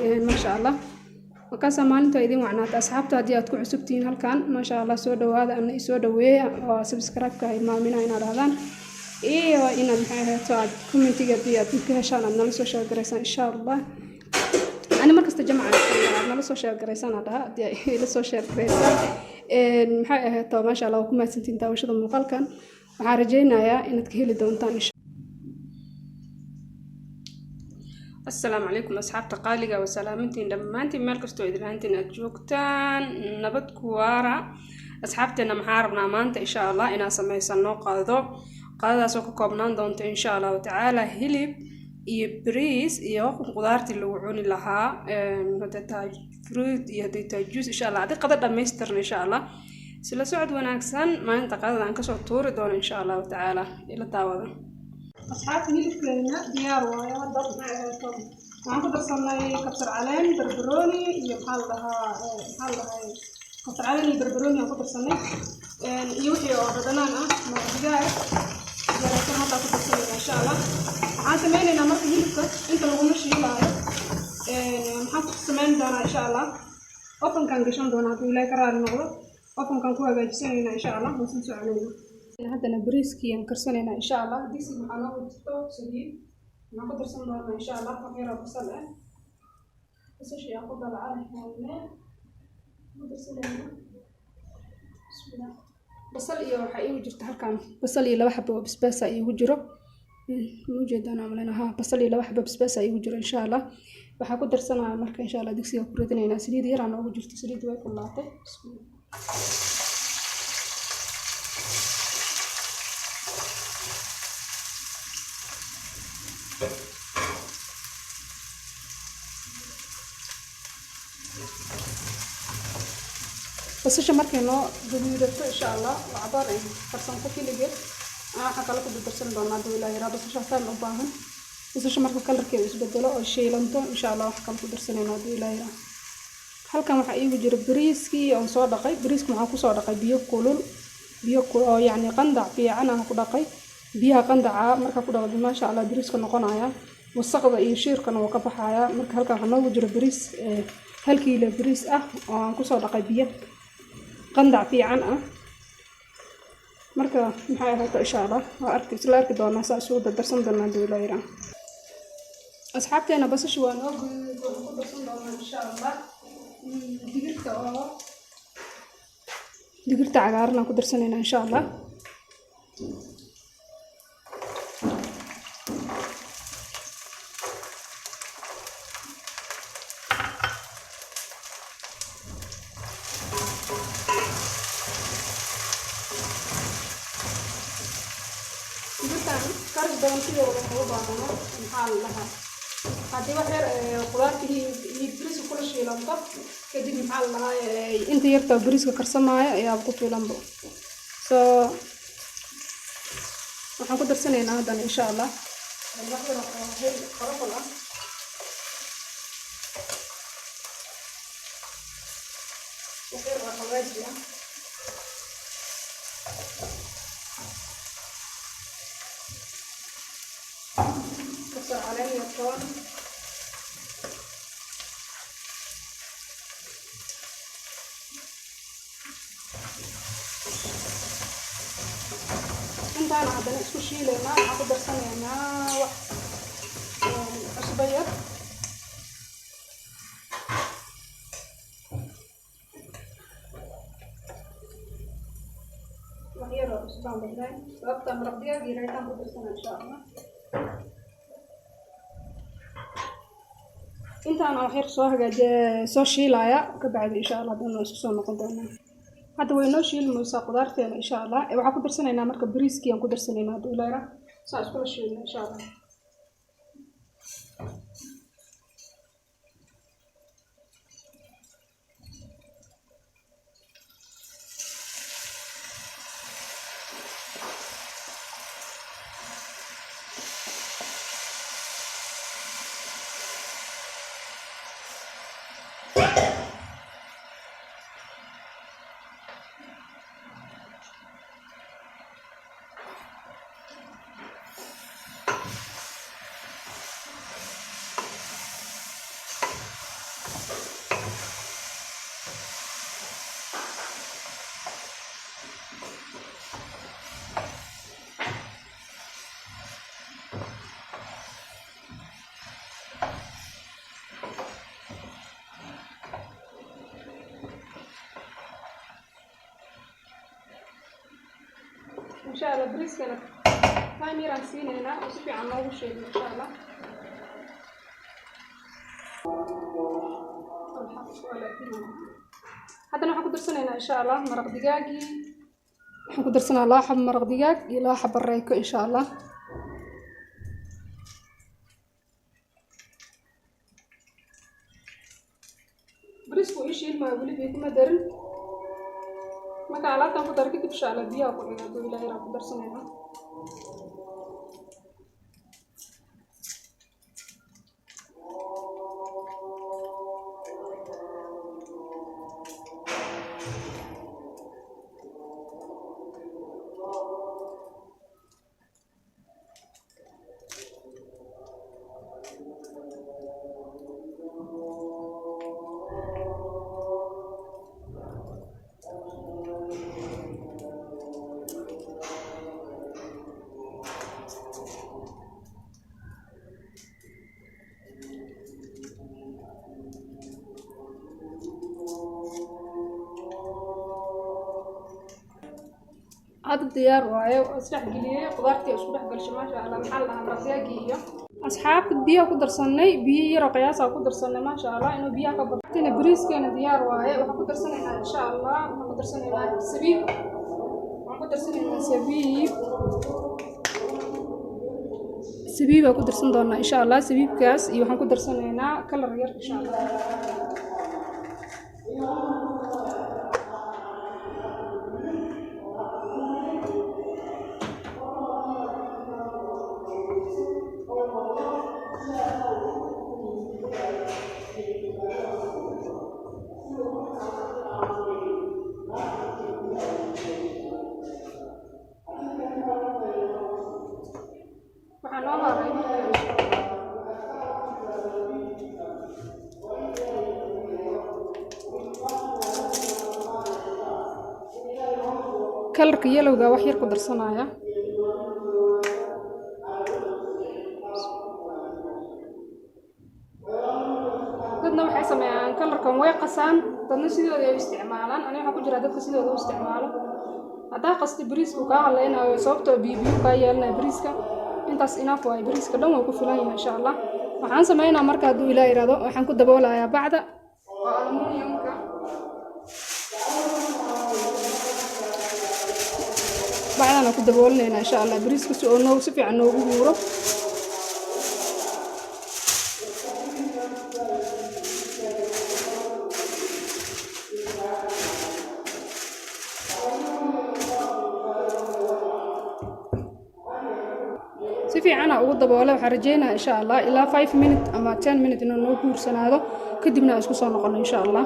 Ahayn, maasha Allah. Markaasaa maalinta idin wacnaata, asxaabta. Haddii aad ku cusubtihiin halkan, maasha Allah, soo dhawaada, ana isoo dhaweeya oo subscribe-ka hilmaamina inaad dhahdaan iyo inaad, maxay ahayto, aad commentiga haddii aad ka heshaan aad nala soo share garaysaan, insha Allah. Ani markasta jamca aad nala soo share garaysaan aa dhaha, haddii ay ila soo share garaysaan, maxay ahayto, maasha Allah, waa ku mahadsantihiin daawashada muuqaalkan. Waxaan rajaynayaa inaad ka heli doontaan, insha. Asalaamu calaykum, asxaabta qaaliga wa salaamintiin dhammaantiin, meel kastoo idinlahantiin aad joogtaan, nabad ku waara. Asxaabteena, maxaa rabnaa maanta, insha Allah, inaan samaysano qado? Qadadaasoo ka koobnaan doonto, insha Allahu tacaala, hilib iyo bariis iyo qudaartii lagu cuni lahaa, hadday tahay fruit iyo hadday tahay juice, insha Allah. Haddii qado dhammaystiran, insha Allah. Isla socod wanaagsan. Maalinta qadada aan kasoo tuuri doono, insha Allahu tacaala, ila daawada. Asxaabta, hilibkeena diyaar waayo. Hadda, maxay ahayto, waxaan ku darsanay kabsar caleen, barbarooni iyo maxaa la dhahay, kabsar caleen iyo barbarooni aan ku darsanay iyo wixii oo dhadhanaan ah, maraq digaag yaraysan hadda ku darsanayna, insha Allah. Waxaan sameynaynaa marka, hilibka inta laguma shiilaayo. Maxaan ku sameyn doonaa, insha Allah? Ovenkaan gashan doonaa, hadduu Ilaahay ka raali noqdo. Ovenkaan ku hagaajisanaynaa, insha Allah. Waan sii soconayna. Haddana bariiskii aan karsanaynaa, insha Allah. Digsiga waxaa noogu jirto saliid. Waxaan ku darsan doonaa, insha Allah, wax yar oo basal ah. Basashii aan ku dalacanaynaa ku darsanayna. Bismillah. Basal iyo waxaa iigu jirta halkan basal iyo laba xabo oo basbaas ah iigu jiro. Ma ujeedaan amalena? Ha, basal iyo laba xabo basbaas ah iigu jiro, insha Allah. Waxaa ku darsanaya marka, insha Allah, digsiga ku ridinaynaa. Saliid yaraa noogu jirto, saliid way kululaatay. Bismillah. Basasha markay noo gaduudato, insha Allah, oo cabaar ay karsanto keligeed, waxaa kale ku darsan doonaa, hadduu Ilaa yaraa. Basasha time u baahan. Basasha marka colorkeeda isbedelo oo shiilanto, insha Allah, wax kale ku darsanayna, hadduu Ilaa yaraa. Halkan waxaa iigu jira bariiskii oon soo dhaqay. Bariiska waxaan kusoo dhaqay biyo kulul, biyo oo yacni qandac fiican aan ku dhaqay. Biyaha qandaca markaa ku dhaqdo, maasha Allah, bariiska noqonaya, wasaqda iyo shiirkana wuu ka baxayaa. Marka halkan waxaa noogu jira bariis, 1 kiilo bariis ah oo aan kusoo dhaqay biyo qandac fiican ah. Marka, maxay ahaato, insha Allah, waa arki, isla arki doonaa saa isugu dardarsan doonaa, haduu Ilaa yiraa. Asxaabteena, basasha waa noo guduud. Waxaan ku darsan doonaa, insha Allah, digirta oo digirta cagaaran aan ku darsanaynaa, insha Allah. Digirtan karis badan sideeda uma baahno. Maxaa la dhahaa, haddii wax yar qudaarta iyo bariiska kula shiilanto kadib, maxaa la dhahaa, inta yarta bariiska karsamaayo ayaa ku filanbo. So waxaan ku darsanaynaa haddana, insha Allah, wax yar oo hel qorofol ah, wax yar oo xawaaji ah, kabsar caleen iyo toon. Intaana haddana isku shiilaynaa. Waxaan ku darsanaynaa wax cusbo yar. Wax yar oo cusbaan badnayn, sababta maraq digaag iyo rayitaan ku darsana, insha Allah. Intaana wax yar soo hagaajiya, soo shiilaya, ka bacdi, insha Allah, haddana waa isku soo noqon doonaa. Hadda way noo shiilmaysaa qudaarteena, insha Allah. Waxaan ku darsanaynaa marka bariiskii aan ku darsanaynaa, hadduu Ilaa saa iskula shiilna, insha Allah. Insha Allah bariiskana time yaraan siinaynaa oo si fiican noogu sheegno insha Allah. Haddana waxaan ku darsanaynaa insha Allah maraq digaagii. Waxaan ku darsanaa 2 xabo maraq digaag iyo 2 xabo reeko insha Allah. Bariisku ii shiilmaayo weli biyo kuma darin. Marka alaabtan ku daro kadib insha Allah biyaha ku xiga hadduu Ilaahay raa ku darsanaynaa. Hadda diyaar waaye, waa isdhex geliyey qudaartii isku dhex galshay maasha Allah. Maxaa la dhahaa maraq digaagii iyo asxaabta biyaha ku darsanay, biyo yar oo qiyaas ah ku darsanay maasha Allah inuu biyaha ka bato. Bariiskeena diyaar waaye. Waxaan ku darsanaynaa insha Allah, waxaan ku darsanaynaa sabiib, waxaan ku darsanaynaa sabiib, sabiib ku darsan doonaa insha Allah. Sabiibkaas iyo waxaan ku darsanaynaa kalar yar insha Allah. Waxaa noo haray marka kalarka yelowga wax yar ku darsanaya. Dadna waxay sameeyaan kalarkan way qasaan, dadna sidooda ay u isticmaalaan. Aniga waxaan ku jiraa dadka sidooda u isticmaalo. Haddaa qasti bariisku kaa hadlaynayo sababtoo biyo biyo kaa yeelanaya bariiska. Intaas enough waaye, bariiska dhan wuu ku filan yahay insha Allah. Waxaan sameynaa marka hadduu Ilaahay yiraahdo waxaan ku daboolayaa bacda oo aluminiumka. Bacdana ku daboolinaynaa insha Allah bariiska si oo noogu si fiican noogu huuro. Si fiican ugu daboole. Waxaan rajeynayaa insha Allah ilaa 5 minute ama 10 minute inuu noo guursanaado, kadibna aan isku soo noqono insha Allah.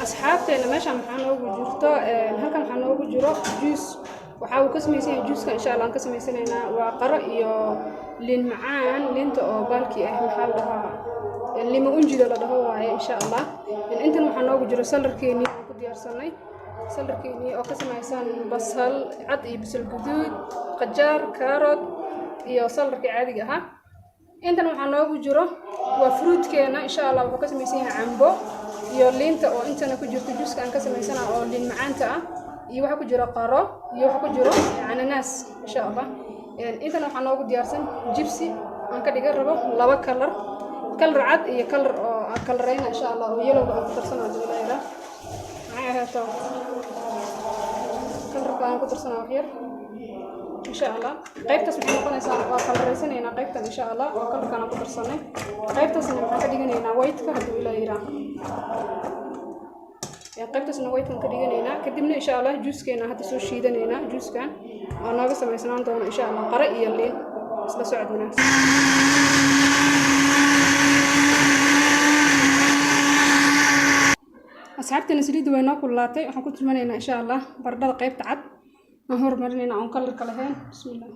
Asxaabteena meeshaan maxaa noogu jirto? Halkan waxaa noogu jiro juice. Waxa uu ka samaysan yahay juice-ka insha Allah aan ka samaysanaynaa waa qaro iyo liin macaan, liinta oo baalki ah maxaa la dhahaa lima unjida la dhaho waaye insha Allah. Intan waxaa noogu jiro salarkeenii aan ku diyaarsanay, salarkeenii oo ka samaysan basal cad iyo basal guduud, qajaar, kaarot iyo salarkii caadiga ahaa. Intan waxaa noogu jiro waa fruitkeena insha Allah. Wuxuu ka samaysan yahay cambo iyo liinta oo intana ku jirto juuska aan ka samaysana oo liin macaanta ah, iyo waxaa ku jiro qaro iyo waxaa ku jiro cananaas insha Allah. Intan waxaa noogu diyaarsan jibsi aan ka dhigan rabo 2 kalar, kalar cad iyo kalar oo aan kalarayna insha Allah oo yellowga aan ku darsana hadduu Ilaahay yiraahdo. Maxay ahaato kalarka aan ku darsana wax yar insha Allah. Qaybtaas waxay noqonaysaa waa kalaraysaneynaa qaybtan insha Allah oo kalarkan aan ku darsanay. Qaybtaasna waxaan ka dhiganaynaa white-ka hadduu Ilaahay yiraahdo. Qaybtaasna white-kan ka dhiganaynaa. Kadibna insha Allah juuskeena hadda soo shiidanaynaa, juuskan oo nooga samaysanaan doono insha Allah qare iyo liin. Isla socod wanaagsan. Asxaabteena saliidda way noo kululaatay. Waxaan ku tumanaynaa insha Allah baradhada qaybta cad aan hormarinaynaa oon kalarka lahayn. Bismillah.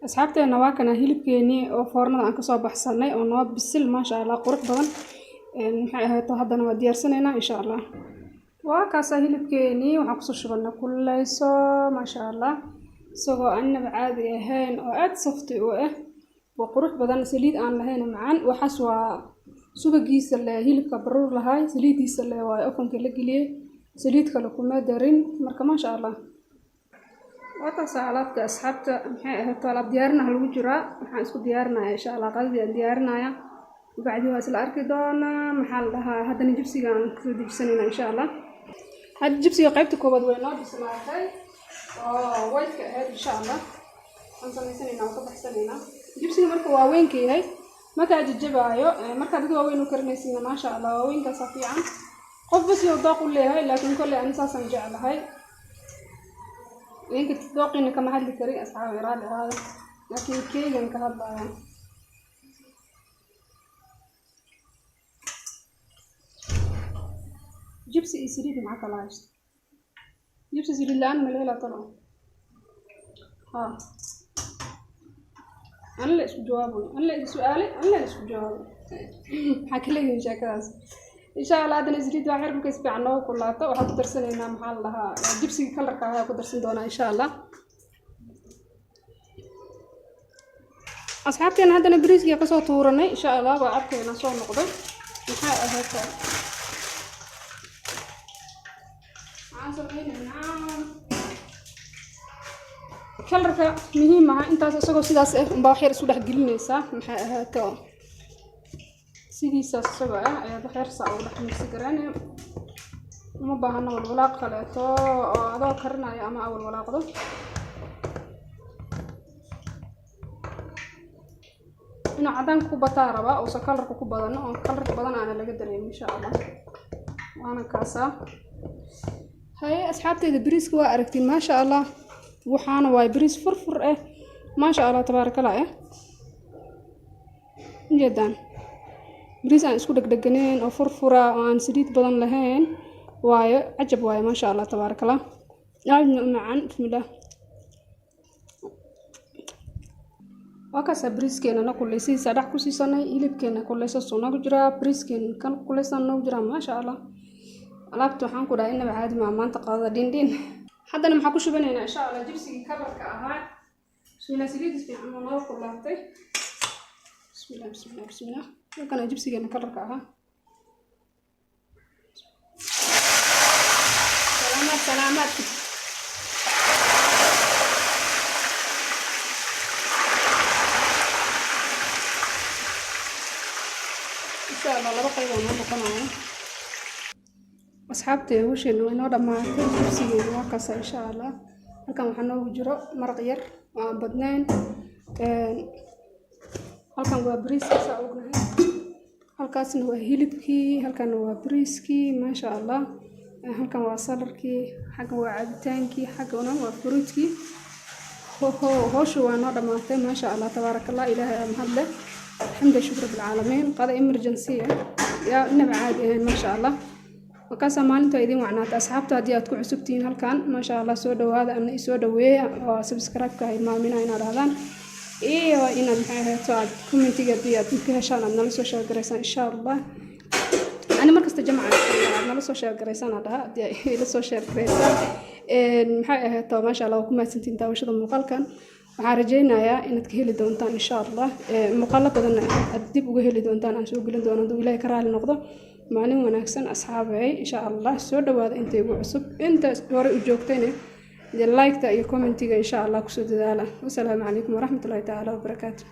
Asxaabteena, waa kana hilibkeenii oo foornada aan kasoo baxsanay oo noo bisil, maasha Allah, qurux badan. Maxay ahayd, haddana waa diyaarsanaynaa insha Allah. Waa kaasaa hilibkeenii, waxaan kusoo shubanay kululeyso, maasha Allah, isagoo annaba caadi ahayn oo aada soft u ah oo qurux badan, saliid aan lahayn, macaan. Waxaas waa subagiisa le, hilibka baruur lahay, saliidiisa le waa ovenka la geliyey, saliid kale kuma darin. Marka maasha Allah, waa taasaa alaabta. Asxaabta, maxay ahayd, alaab diyaarinaha lagu jiraa. Waxaan isku diyaarinaya insha Allah qadadii aan diyaarinaya, bacdi waa isla arki doonaa. Maxaa la dhahaa, haddana jibsiga aan kasoo dejisanayna insha Allah. Hadda jibsiga qaybta koowaad way noo bislaatay oo white-ka ahayd. Insha Allah waxaan samaysanaynaa, waan ka baxsanaynaa. Jibsiga marka waaweynka yahay markaa jajabaayo, markaa dad waaweyn u karinaysidna, maasha Allah, waaweynkaasa fiican. Qofba siduu dooq u leeyahay, laakiin kolley ani saasaan jeclahay. Idinka dooqiina kama hadli karin, asxaabi, raali ahaada, laakiin keegan ka hadlaya. Jibsi iyo saliid maxaa kala haysta? Jibsi saliid la-aan ma la helaa talo? Ha, ana la isku jawaabo, ana la is su-aalay, ana la isku jawaabo. Maxaa ka leeyihin sheekadaas? Insha Allah haddana saliid waa xir. Markay si fiican noogu kulaato, waxaan ku darsanaynaa, maxaa la dhahaa, jibsiga colorka ayaa ku darsan doonaa insha Allah. Asxaabteena, haddana bariiskiga kasoo tuuranay insha Allah, waa arkayna soo noqday. Maxay ahayd, waxaan sameynaynaa colorka muhiim aha. Intaas isagoo sidaas ah unbaa wax yar isu dhex gelinaysaa. Maxay ahaato, sidiisaas isagoo ah ayaad wax yar saa ugu dhex mix garaynaya. Uma baahana walwalaaq kaleeto oo adoo karinayo ama aa walwalaaqdo. Inuu cadaanka ku bataa rabaa, uusan colorka ku badano, oo colorka badan aana laga dareemin insha Allah. Waana kaasaa. Haye asxaabteyda, bariiska waa aragtiin, maasha Allah. Waxaana waay bariis furfur ah, maasha Allah, tabaarakallah eh. Ujeedaan, bariis aan isku dhegdheganeyn oo furfura oo aan saliid badan lahayn waayo. Cajab waayo, maasha Allah, tabaarakallah, aadna u macaan. Bismillah. Waa kaasaa bariiskeena na kuleysihiisa dhex ku siisanay. Hilibkeena kuleysaasuu noogu jiraa, bariiskeena kan kuleysan noogu jiraa, maasha Allah. Alaabta waxaan ku dhahay inaba caadi maa maanta qadada dhindhin. Haddana maxaa ku shubanaynaa insha Allah? Jibsigii colorka ahaa. Bismillah, saliidis fiican oo noo kulaatay. Bismillah, bismillah, bismillah. Halkana jibsigeena colorka ahaa. Salaamaad, salaamaad. Insha Allah laba qayb oo noo noqonayo. Asxaabtay, hawsheena waa inoo dhammaatay. Jibsigeena waa kaasa insha Allah. Halkan waxaa noogu jiro maraq yar oo aan badnayn. Halkan waa bariiska, saa ognahay. Halkaasna waa hilibkii, halkanna waa bariiskii, maasha Allah. Halkan waa saladkii, xaggan waa cabitaankii, xaggana waa fruitkii. Hoho, howshu waa noo dhammaatay, maasha Allah, tabaaraka Allah. Ilaahay aa mahad leh, alxamdu shukr bilcaalamiin. Qada emergency ah yaa inaba caadi ahayn, maasha Allah. Markaasaa maalinta idin wacnaata. Asxaabta, haddii aad ku cusubtihiin halkan, maasha Allah, soo dhawaada, ana isoo dhaweeya oo subscribe-ka hilmaamina inaad dhahdaan, iyo inaad, maxay ahayto, aad commentiga haddii aad ka heshaan aad nala soo share garaysaan insha Allah. Ani markasta jamca aad nala soo share garaysaan aad dhaha, haddii ay ila soo share garaysaan, maxay ahayto, maasha Allah, waa ku mahadsantihiin daawashada muuqaalkan. Waxaan rajaynayaa inaad ka heli doontaan insha Allah, muuqaalo badanna aad dib uga heli doontaan aan soo gelin doono hadduu Ilaahay ka raali noqdo. Maalin wanaagsan asxaabey, insha Allah. Soo dhawaada inta igu cusub, inta hore u joogtayna dee like-ta iyo commentiga insha Allah kusoo dadaala. Wasalaamu calaykum waraxmatullahi tacaala wabarakaatu.